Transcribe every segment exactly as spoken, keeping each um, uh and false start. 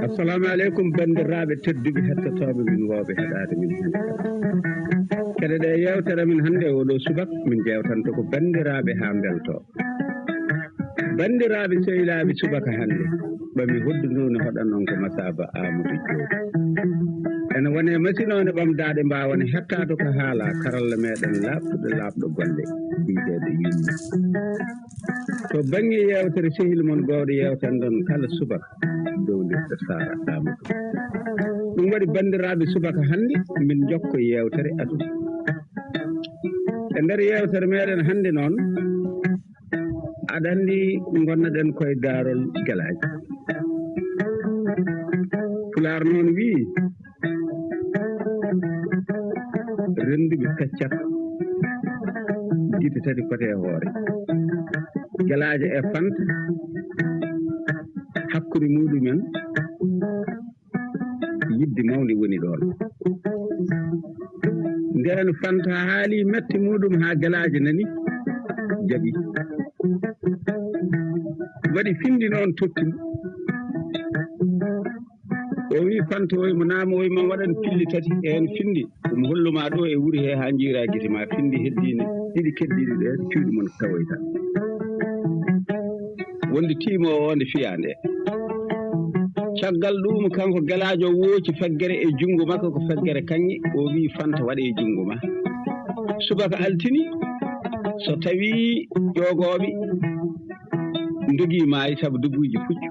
Assalamu aleykum, banndiraaɓe tedduɓe hettotooɓe min wooɓe heɗaade min hannde. Keɗoɗen yeewtere men hannde, oo ɗoo subaka min njeewtanto ko banndiraaɓe haa mbeltoo. Banndiraaɓe sehilaaɓe, subaka hannde ɓami hoɗdu ndu ne hoɗan on ko Masaaba Aamadu Joob. Ene wone masiŋ oo ne ɓamdaaɗe mbaawa ne hettaade ko haala karalla meɗen laaɓtuɗo laaɓɗo golle biyeteeɗo Yumma. To baŋŋe yeewtere sehil mon goowɗo yeewtanɗon kala subaka dow leydi Saara Aamadu. Ɗum waɗi banndiraaɓe subaka hannde min njokka yeewtere aduna. E nder yeewtere meɗen hannde noon, aɗa anndi ngonnoɗen koye daarol Gelaajo. Pulaar noon wiyi, rennduɓe peccat, gite tati kote e hoore. Gelaajo e Fanta, hakkunde muɗumen, yidde mawnde woni ɗoon. Ndeen Fanta haali mette muɗum haa Gelaajo nani, jaɓi. Waɗi finndi noon totti mo. O wi Fanta, oy mo naama, oy ma waɗan pilli tati e heen finndi. Ɗum hollu ma ɗo e wuri he haa njiira gite ma, finndi heddiini ɗiɗi keddiiɗi ɗe cuuɗi mon tawoyta. Wonde tiimo o nde fiya nde. Caggal ɗum kanko Gelaajo wooci feggere e junngo makko ko feggere kaŋŋe, o wi Fanta waɗe e junngo ma. Subaka altini, so tawi ƴoogooɓe ndogii maayi sabu dubuuji puccu,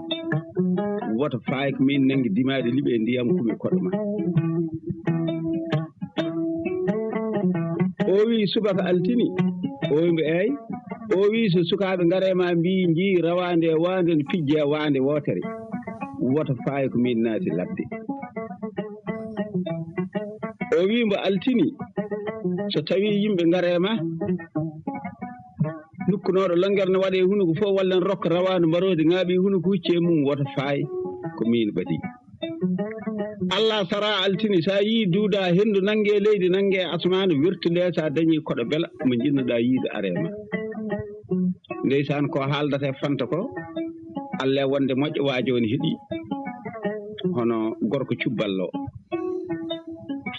woto faay ko min nanngi dimaaɗi liɓe ndiyam kumi koɗo ma. O wi subaka altini, o wi mbo eey, o wi so sukaaɓe ngare ma mbi njii rawaande e waande no pijje e waande wootere, woto faay ko min naati ladde. O wi mbo altini, so tawi yimɓe ngare ma, nukkunooɗo longere no waɗe hunuko fof, walla no rokka rawaandu mbaroodi ŋaaɓi hunuko hucce e mum, woto faay ko min ɓadi. Allah sara altini, sa yii duuda henndu nannge leydi, nannge asmaanu, wirtule sa dañi koɗo bela mo njiɗnoɗa yiide are ma. Ndeysaan, ko haaldata e Fanta ko, Allah e wonde moƴƴo waajo woni heɗi, hono gorko cubballo.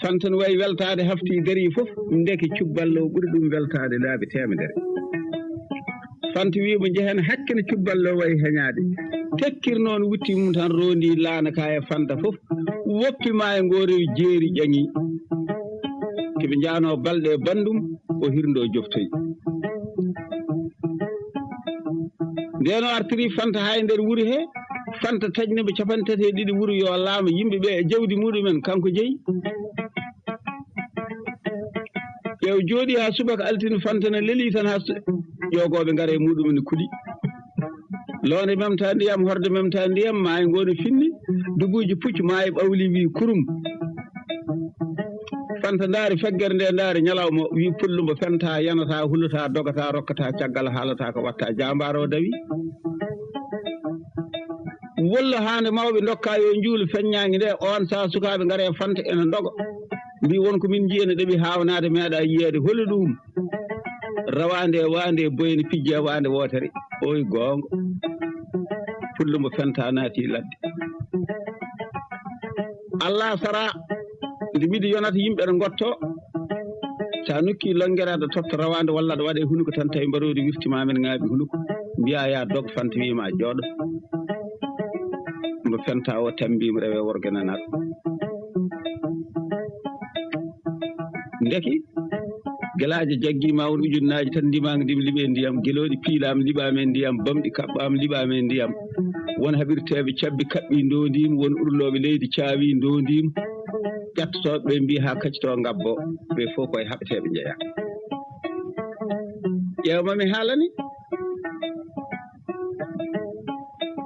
Fanta no wayi weltaade, hafti darii fof, ndeke cubballo ɓuri ɗum weltaade laabi teemedere. Fanta wi mo njehen hakkene cubballo wayi heñaade. Tekkir noon wutti mum tan rondi laana ka e Fanta fof. Woppi ma e ngo rewi jeeri ƴaŋi. Kiɓe njaano balɗe e banndum, o hirndo joftoyi. Ndeno artiri Fanta haa e nder wuro he, Fanta taƴni mo capanɗe tati e ɗiɗi wuro yo laama yimɓe ɓe e jawdi muɗumen kanko jeyi. Ƴeew jooɗi haa subaka altine, Fanta ne leli tan haa su-, ƴoogooɓe ngara e muɗumen kuɗi. Loonde memta ndiyam, horde memta ndiyam, maayi ngoni finni, dubuuji puccu, maayi ɓawli wi kurum. Fanta ndaari feggere nde, ndaari ñalawma, wi pullo mbo fenta, yanata, hulata, dogata, rokkata, caggal haalata ko watta, jambaaro o dawi. Wollo haa nde mawɓe ndokka yo njuulu feññaange nde, on saa sukaaɓe ngare Fanta ena ndoga. Mbi won ko min njiyi ene ɗaɓi haawnaade, meeɗa yiyeede. Holi ɗum? Rawaande e waande e boyne pijje e waande wootere. Oy goonga. Pullo mbo fenta naati ladde. Allah sara, nde mbiɗo yonata yimɓe ɗo ngotto, sa nokki longere aɗa totta rawaande walla aɗa waɗa e hunuko tan tawi mbaroodi wirtima men ŋaaɓi hunuko, mbiya ya dog, Fanta wiima jooɗo. Mbo fenta o tambi mo rewe worgo nanaɗo. Ndeke, gelaaje jaggiima on ujunnaaji tan ndimaama ndim liɓe ndiyam, gelooɗi piilaama liɓaama e ndiyam, bamɗi kaɓɓaama liɓaama e ndiyam. Won haɓirteeɓe cabbi kaɓɓi ndondiima, won urlooɓe leydi caawi ndondiima. Ƴattotooɓe ɓe mbiyi haa kaccitoo ngabbo, ɓe fof koye haɓeteeɓe njeyaa. Ƴeew ma mi haalani.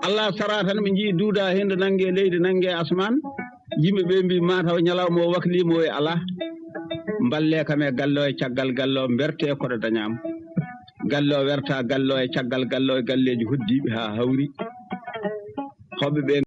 Allah sara tan ɓe njii duuda henndu nannge leydi nannge asmaan. Yimɓe ɓe mbi mataw ñalawma o wakliima o e alaa. Mballe kam e gallo e caggal gallo, mberte koɗo dañaama. Gallo werta gallo e caggal gallo e galleeji hoddiiɓe haa hawri. Hoɓɓe ɓe